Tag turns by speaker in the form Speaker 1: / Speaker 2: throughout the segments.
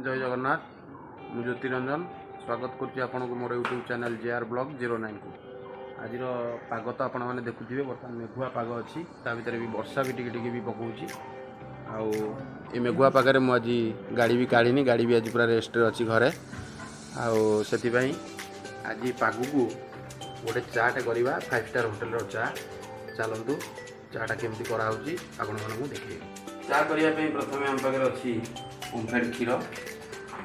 Speaker 1: ଜୟ ଜଗନ୍ନାଥ। ମୁଁ ଜ୍ୟୋତି ରଞ୍ଜନ ସ୍ୱାଗତ କରୁଛି ଆପଣଙ୍କୁ ମୋର ୟୁଟ୍ୟୁବ୍ ଚ୍ୟାନେଲ୍ ଜେ ଆର୍ ବ୍ଲଗ୍ 09କୁ। ଆଜିର ପାଗ ତ ଆପଣମାନେ ଦେଖୁଥିବେ, ବର୍ତ୍ତମାନ ମେଘୁଆ ପାଗ ଅଛି। ତା ଭିତରେ ବି ବର୍ଷା ବି ଟିକେ ଟିକେ ବି ପକାଉଛି। ଆଉ ଏ ମେଘୁଆ ପାଗରେ ମୁଁ ଆଜି ଗାଡ଼ି ବି କାଢ଼ିନି, ଗାଡ଼ି ବି ଆଜି ପୁରା ରେଷ୍ଟରେ ଅଛି ଘରେ। ଆଉ ସେଥିପାଇଁ ଆଜି ପାଗକୁ ଗୋଟେ ଚାଟେ କରିବା, ଫାଇଭ୍ ଷ୍ଟାର୍ ହୋଟେଲର ଚା। ଚାଲନ୍ତୁ, ଚାଟା କେମିତି କରାହେଉଛି ଆପଣମାନଙ୍କୁ ଦେଖେଇବି। ଚା କରିବା ପାଇଁ ପ୍ରଥମେ ଆମ ପାଖରେ ଅଛି ଓମ୍ଫେଡ଼ କ୍ଷୀର,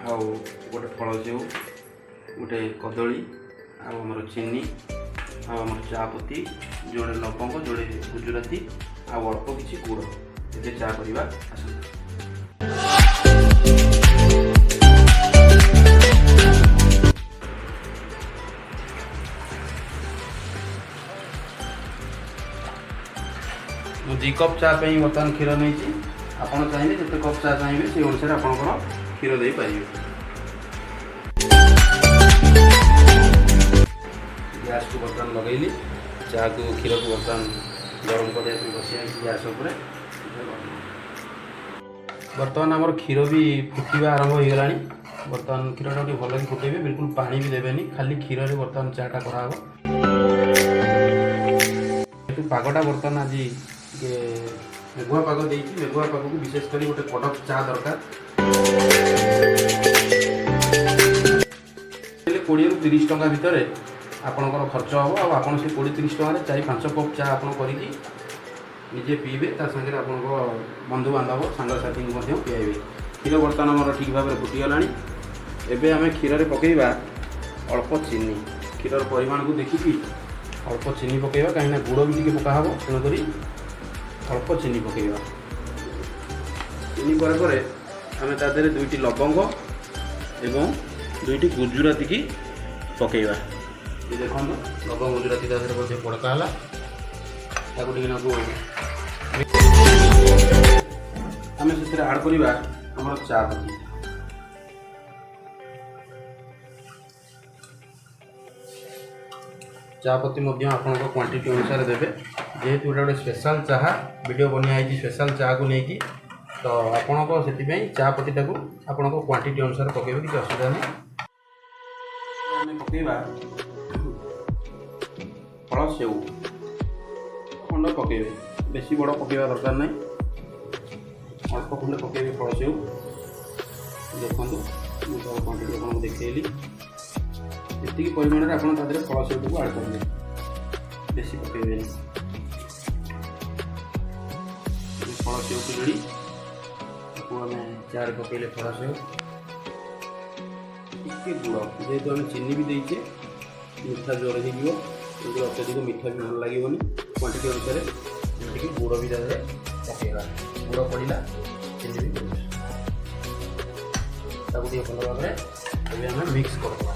Speaker 1: ଆଉ ଗୋଟେ ଫଳ ସେଉ, ଗୋଟେ କଦଳୀ, ଆଉ ଆମର ଚିନି, ଆଉ ଆମର ଚା ପତି, ଯୋଡ଼େ ଲବଙ୍ଗ, ଯୋଡ଼େ ଗୁଜୁରାତି ଆଉ ଅଳ୍ପ କିଛି ଗୁଡ଼। ଏବେ ଚା କରିବା, ଆସନ୍ତୁ। ମୁଁ 2 କପ୍ ଚା ପାଇଁ ବର୍ତ୍ତମାନ କ୍ଷୀର ନେଇଛି। ଆପଣ ଚାହିଁଲେ ଯେତେ କପ୍ ଚା ଚାହିଁବେ, ସେଇ ଅନୁସାରେ ଆପଣଙ୍କର କ୍ଷୀର ଦେଇପାରିବେ। ଗ୍ୟାସ୍କୁ ବର୍ତ୍ତମାନ ଲଗେଇଲି। ଚାକୁ, କ୍ଷୀରକୁ ବର୍ତ୍ତମାନ ଗରମ କରିବା ପାଇଁ ବସିଯାଇଛି ଗ୍ୟାସ୍ ଉପରେ। ବର୍ତ୍ତମାନ ଆମର କ୍ଷୀର ବି ଫୁଟିବା ଆରମ୍ଭ ହୋଇଗଲାଣି। ବର୍ତ୍ତମାନ କ୍ଷୀରଟା ଟିକେ ଭଲକି ଫୁଟେଇବେ, ବିଲକୁଲ ପାଣି ବି ଦେବେନି, ଖାଲି କ୍ଷୀରରେ ବର୍ତ୍ତମାନ ଚାଟା କରାହେବ। ଯେହେତୁ ପାଗଟା ବର୍ତ୍ତମାନ ଆଜି ଟିକେ ମେଘୁଆ ପାଗ ଦେଇଛି, ମେଘୁଆ ପାଗକୁ ବିଶେଷ କରି ଗୋଟେ କଡ଼କ ଚା ଦରକାର। ହେଲେ 20ରୁ 30 ଟଙ୍କା ଭିତରେ ଆପଣଙ୍କର ଖର୍ଚ୍ଚ ହେବ। ଆଉ ଆପଣ ସେ 20-30 ଟଙ୍କାରେ 4-5 କପ୍ ଚା ଆପଣ କରିକି ନିଜେ ପିଇବେ, ତା ସାଙ୍ଗରେ ଆପଣଙ୍କ ବନ୍ଧୁବାନ୍ଧବ, ସାଙ୍ଗସାଥୀଙ୍କୁ ମଧ୍ୟ ପିଆଇବେ। କ୍ଷୀର ବର୍ତ୍ତମାନ ଆମର ଠିକ୍ ଭାବରେ ଫୁଟିଗଲାଣି। ଏବେ ଆମେ କ୍ଷୀରରେ ପକାଇବା ଅଳ୍ପ ଚିନି। କ୍ଷୀରର ପରିମାଣକୁ ଦେଖିକି ଅଳ୍ପ ଚିନି ପକାଇବା, କାହିଁକିନା ଗୁଡ଼ ବି ଟିକେ ପକା ହେବ, ତେଣୁକରି ଅଳ୍ପ ଚିନି ପକାଇବା। ଚିନି ପରେ ପରେ ଆମେ ତା ଦେହରେ ଦୁଇଟି ଲବଙ୍ଗ ଏବଂ ଦୁଇଟି ଗୁଜୁରାତିକି ପକାଇବା। ଏ ଦେଖନ୍ତୁ, ଲବଙ୍ଗ ଗୁଜୁରାତି ତା ଦେହରେ ମଧ୍ୟ ପଡ଼କା ହେଲା। ତାକୁ ଟିକେ ନାକୁ ଆମେ ସେଥିରେ ଆଡ଼୍ କରିବା ଆମର ଚା ପତି। ଚା ପତି ମଧ୍ୟ ଆପଣଙ୍କ କ୍ୱାଣ୍ଟିଟି ଅନୁସାରେ ଦେବେ। ଯେହେତୁ ଏଇଟା ଗୋଟେ ସ୍ପେଶାଲ୍ ଚାହା ଭିଡ଼ିଓ ବନିଆ ହେଇଛି ସ୍ପେଶାଲ୍ ଚାହାକୁ ନେଇକି, ତ ଆପଣଙ୍କ ସେଥିପାଇଁ ଚା ପତିଟାକୁ ଆପଣଙ୍କ କ୍ୱାଣ୍ଟିଟି ଅନୁସାରେ ପକାଇବେ, କିଛି ଅସୁବିଧା ନାହିଁ। ଆମେ ପକାଇବା ଫଳ ସେଉ ଖଣ୍ଡ ପକାଇବେ, ବେଶୀ ବଡ଼ ପକାଇବା ଦରକାର ନାହିଁ, ଅଳ୍ପ ଖଣ୍ଡେ ପକାଇବେ ଫଳ ସେଉ। ଦେଖନ୍ତୁ, ମୁଁ ତାର କ୍ୱାଣ୍ଟିଟି ଆପଣଙ୍କୁ ଦେଖେଇଲି। ଏତିକି ପରିମାଣରେ ଆପଣ ତା ଦେହରେ ଫଳ ସେଉଟିକୁ ଆଡ଼୍ କରିବେ, ବେଶୀ ପକାଇବେନି। ଫଳ ସେଉଟି ରେଡ଼ି। ତାକୁ ଆମେ ଚାରେ ପକାଇଲେ ଫଳ ସେଉ। ଟିକେ ଗୁଡ଼, ଯେହେତୁ ଆମେ ଚିନି ବି ଦେଇଛେ, ମିଠା ଜୋର ହେଇଯିବ, ତେଣୁକରି ଅତ୍ୟଧିକ ମିଠା ବି ଭଲ ଲାଗିବନି। କ୍ୱାଣ୍ଟିଟି ଅନୁସାରେ ଆମେ ଟିକେ ଗୁଡ଼ ବି ତା ଦେହରେ ପକାଇବା। ଗୁଡ଼ ପଡ଼ିଲା, ଚିନି ବି ପଡ଼ିଲା। ତାକୁ ଟିକେ ଭଲ ଭାବରେ ଏବେ ଆମେ ମିକ୍ସ କରିଦେବା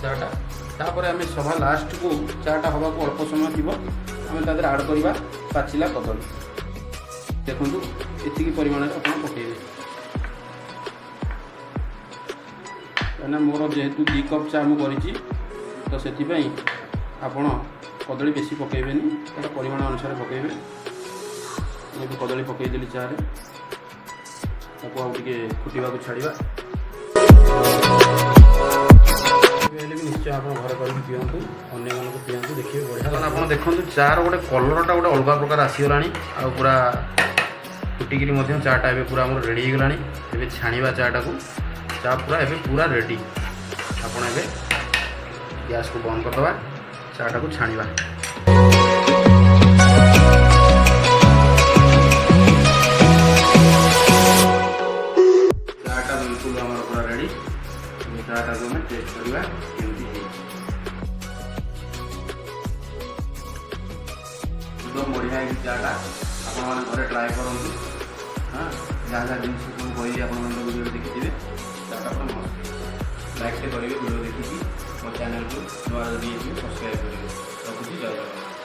Speaker 1: ଚାଟା। ତାପରେ ଆମେ ସଭା ଲାଷ୍ଟକୁ, ଚାଟା ହେବାକୁ ଅଳ୍ପ ସମୟ ଥିବ, ଆମେ ତା ଦେହରେ ଆଡ଼୍ କରିବା ପାଚିଲା କଦଳୀ। ଦେଖନ୍ତୁ, ଏତିକି ପରିମାଣରେ ଆପଣ ପକାଇବେ, କାହିଁକିନା ମୋର ଯେହେତୁ 2 କପ୍ ଚା ମୁଁ କରିଛି, ତ ସେଥିପାଇଁ ଆପଣ କଦଳୀ ବେଶୀ ପକାଇବେନି, ତା'ର ପରିମାଣ ଅନୁସାରେ ପକାଇବେ। ମୁଁ ଏବେ କଦଳୀ ପକାଇଦେଲି ଚାରେ। ତାକୁ ଆଉ ଟିକେ ଫୁଟିବାକୁ ଛାଡ଼ିବା। ହେଲେ ବି ନିଶ୍ଚୟ ଆପଣ ଘରେ କରିକି ପିଅନ୍ତୁ, ଅନ୍ୟମାନଙ୍କୁ ପିଅନ୍ତୁ, ଦେଖିବେ ବଢ଼ିଆ। ଆପଣ ଦେଖନ୍ତୁ, ଚାର ଗୋଟେ କଲର୍ଟା ଗୋଟେ ଅଲଗା ପ୍ରକାର ଆସିଗଲାଣି। ଆଉ ପୁରା ଫୁଟିକିରି ମଧ୍ୟ ଚାଟା ଏବେ ପୁରା ଆମର ରେଡ଼ି ହେଇଗଲାଣି। ଏବେ ଛାଣିବା ଚାଟାକୁ। ଚା ପୁରା ଏବେ ପୁରା ରେଡ଼ି। ଆପଣ ଏବେ ଗ୍ୟାସ୍କୁ ବନ୍ଦ କରିଦେବା, ଚାଟାକୁ ଛାଣିବା। ଚାଟା ବିଲକୁଲ ଆମର ପୁରା ରେଡ଼ି। ଏବେ ଚାଟାକୁ ଆମେ ଟେଷ୍ଟ କରିବା କେମିତି ହେଇଛି। ଏକଦମ ବଢ଼ିଆ ହେଇଛି ଚାଟା। ଆପଣମାନେ ଘରେ ଟ୍ରାଏ କରନ୍ତୁ। ହଁ, ଯାହା ଯାହା ଜିନିଷ ସବୁ କହିଲି, ଆପଣମାନେ ଭିଡ଼ିଓରେ ଦେଖିଥିବେ। ଚାଟା ପୁରା ମସ୍ତ। ଲାଇକ୍ଟେ କରିବେ ଭିଡ଼ିଓ ଦେଖିକି। ମୋ ଚ୍ୟାନେଲକୁ ନୂଆ ଯଦି ହେଇଥିବେ, ସବସ୍କ୍ରାଇବ୍ କରିବେ। ରଖୁଛି, ଜୟ ଜଗନ୍ନାଥ।